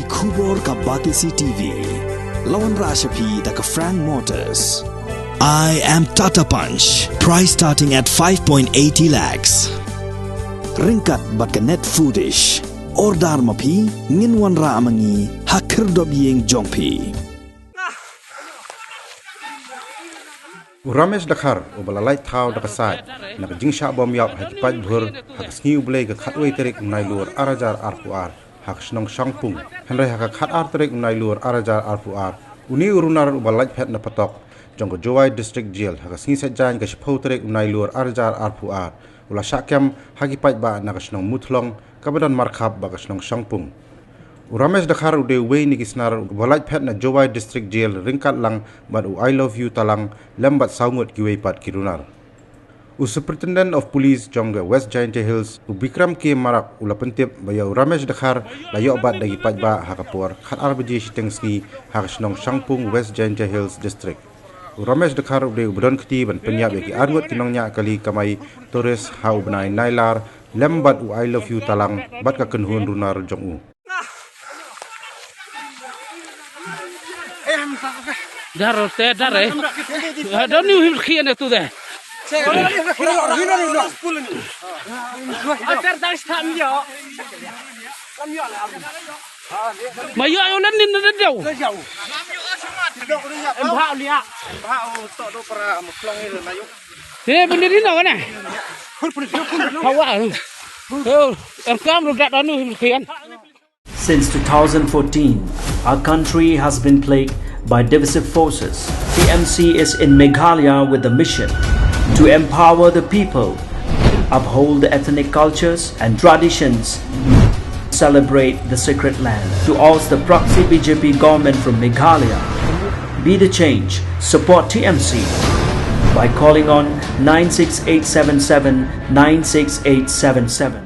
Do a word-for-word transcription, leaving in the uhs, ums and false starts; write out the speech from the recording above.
Khubor ka Batesi T V. La wanrah sha phi da ka Frank Motors. I am Tata Punch. Price starting at five point eighty lakhs. Ryngkat bad ka Net Foodish. Order ma phi, ngin wanrah ma ngi ha khyrdop ïing jong phi. U Ramesh Dkhar, uba la lait thaw da ka sait na ka jingshah bom ïap ha ki paidbah ha ka sngi U Blei ka khatwei tarik u Nailur ar hajar arphew ar ha ka shnong Shangpung, hynrei ha ka khatar tarik u Nailur ar hajar arphew ar, une u runar uba lait phet na patok jong ka Jowai District Jail ha ka sngi Saitjaiñ ka shiphew tarik u Nailur ar hajar arphew ar, u la shah kem ha ki paidbah na ka shnong Muthlong, kaba don markhap bad ka shnong Shangpung. U Ramesh Dkhar u dei uwei na ki snar uba lait phet na Jowai District Jail ryngkat lang bad u I Love You Talang lem bad saw ngut kiwei pat ki runar. U Superintendent of Police jong ka West Jaintia Hills, u Bikram K Marak, u la pyntip ba ïa u Ramesh Dkhar la ïoh bat da ki paidbah ha ka por khatar baje shiteng sngi ha ka shnong Shangpung, West Jaintia Hills District. U Ramesh Dkhar u dei uba don kti ban pynïap ïa ki arngut ki nongñiah kali kamai tourist ha u bnai Nailar lem bad u I Love You Talang bad ka kynhun runar jong u. Dar te dar eh. Don't you him khian tu de. Ma ïoh ïoh len nin len deu. Em bha lia. Ni bendiri na kana. Hawa. Oh, em kam ru dat anu him khian. Since two thousand fourteen, our country has been plagued by divisive forces. T M C is in Meghalaya with the mission to empower the people, uphold the ethnic cultures and traditions, celebrate the sacred land. To oust the proxy B J P government from Meghalaya, be the change, support T M C by calling on nine six eight seven seven nine six eight seven seven.